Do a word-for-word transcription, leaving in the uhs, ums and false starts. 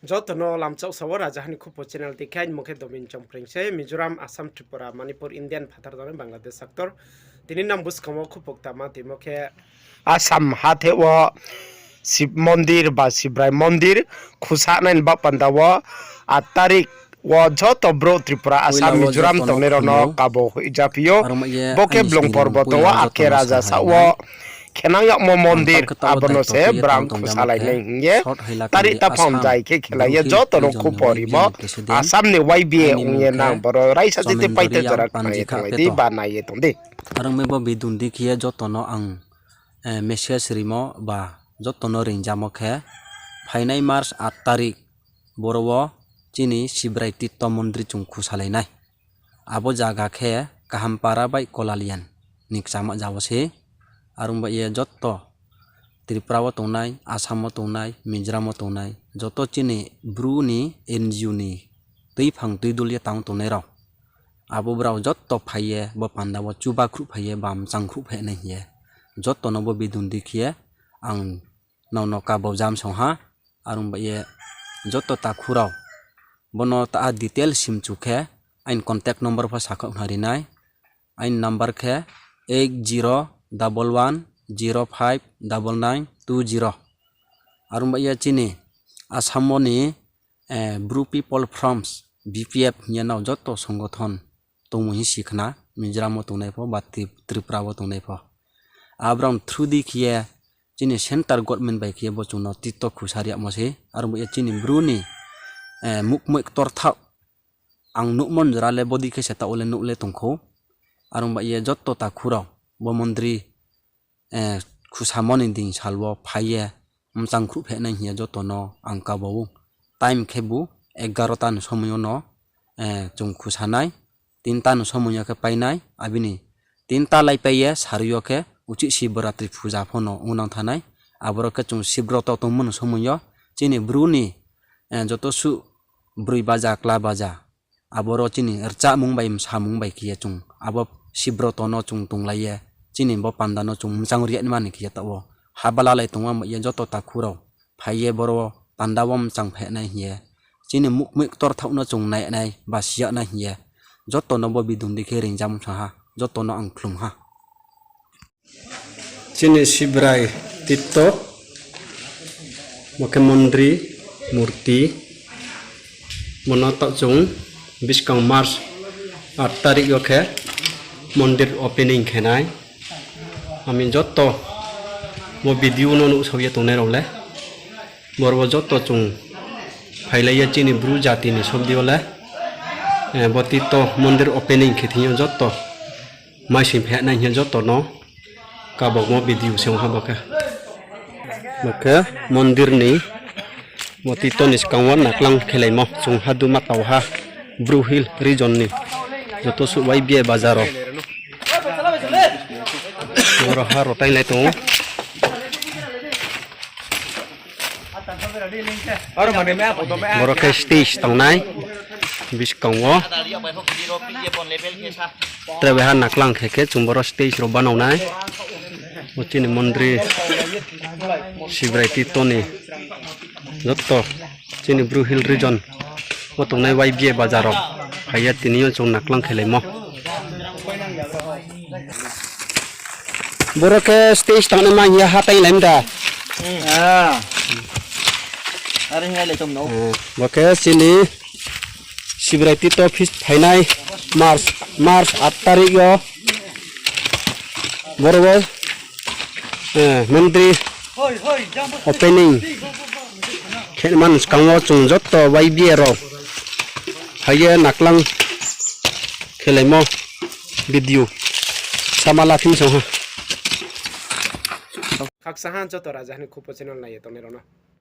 Joto no lamchauh sa wo Rajaha ni Khupo channel ti khe, aini mung khe Dobin Chongpreng se, Mizoram, Assam, Tripura, Manipur, Indian phathar tongnai Bangladesh actor. Tini nang buskang wo khupo ktama timo khe Assam hathe wo Shiv mondir ba Sibrai mondir khusanai ni baoh panda wo aat tarik wo joto brouh Tripura, Assam, Mizoram tongnai rao no kabo hoih japhi ou. Bo khe Blung Porboto wo akhe raja saoh wo khenang yagmo mondir, abo no se brang khusalai nai hing ye tarik taphang jai khe khelai ye joto no khupo rimo. Assam ni Y B A ong ye nang boro raisa jiti paite jora khnai ye thanglai di ba nai ye tong di. Are ong mi bo bidun di khe ye joto no ang message rimo ba joto no ringjamo khe, phainai March aat tarik boro wo chini Sibrai Titto mondri chung khusalai nai. Abo zaga khe Kahampara bai Kolalian ni kchama ja wo se. Are ong bai ye joto Tripura wo tongnai, Assam wo tongnai, Mizoram wo tongnai, joto chini Bru ni N G O ni tuiphang tuidul ye tang tongnai rao, abo brao joto phai ye bo panda wo chuba khruhphai ye ba mchang khruhphai nai hing ye joto no bo bidun di khe ye ang nrao no kabo jam song ha. Are ong bai ye joto takhu rao bo no ta detail simchu khe aini contact number pho sakhaoh khna ri nai. Aini number khe eight zero double one zero five double nine two zero. Are ong bai ye chini Assam wo ni Bru People Front, B P F hing ye nrao joto songothon tongmo hing si khna, Mizoram wo tongnai pho ba Tripura wo tongnai pho. Abrao through di khe ye chini centre government bai khe ye bo chung no Titto khusa ri yagmo se. Are ong bai ye chini Bru ni mukmoi ktorthaoh ang nuhmo jora le bodei khe se taoh wo le nuh le tongkhou. Are ong bai ye joto takhu rao bo mondri khusamo ni ding sal wo phai ye mchang khruhphai nai hing ye joto no ang kabo ou. Time khebu egarota ni somoi yo no chung khusa nai, tinta ni somoi yo khe pai nai, abini tinta lai pai ye sarui yo khe uchih Shivratri puja pho no ongnang thanai. Aboro khe chung Sibroto tongmo ni somoi yo chini Bru ni joto suh broi baja, kla baja, aboro chini rchamung bai msamung bai khe ye chung abo Sibroto no chung tonglai ye chini bo panda no chung mchang ri yag naima ni khe ye taoh wo habalalai tongma bai ye joto takhu rao phai ye boro panda wo mchang phai nai hing ye chini mukmoi ktorthaoh no chung nai nai ba si yag nai hing ye joto no bo bidun di khe ringjam sa ha, joto no ang khlum ha. Chini Sibrai Titto, bo khe mondri, murti, bo no taoh chung buskang March aat tarik yo khe mondir opening khe nai. Ami joto bo video no nuhsao ye tongnai rao le, boro wo joto chung phailai ye chini Bru jati ni sobdi yo le, bo Titto mondir opening khe thing yo joto maising phai nai hing ye joto no kabagmo video se ong ha bo khe. Bo khe mondir ni, bo Titto ni skang wo naklang khelaimo chung haduma tau ha, Bru Hill region ni joto suh Y B A bazar wo. Boro ha rotainglai tong ou. Boro khe stage tongnai buskang wo. Tre bai ha naklang khe khe chung boro stage rao banao nai. Bo chini mondri Sibrai Titto ni joto chini Bru Hill region wo tongnai Y B A bazar rao phai ye tini yo chung naklang khelaimo. Boro khe stage tangnaima hing ye ha tainglai mda. Bo khe chini Sibrai Titto feast phainai March, March aat tarik yo boro wo mondri opening khe man skang wo chung joto Y B A rao phai ye naklang khelaimo video sama la phim song ha. Khaksa ha joto Rajaha ni Khupo channel nai ye tongnai rao no.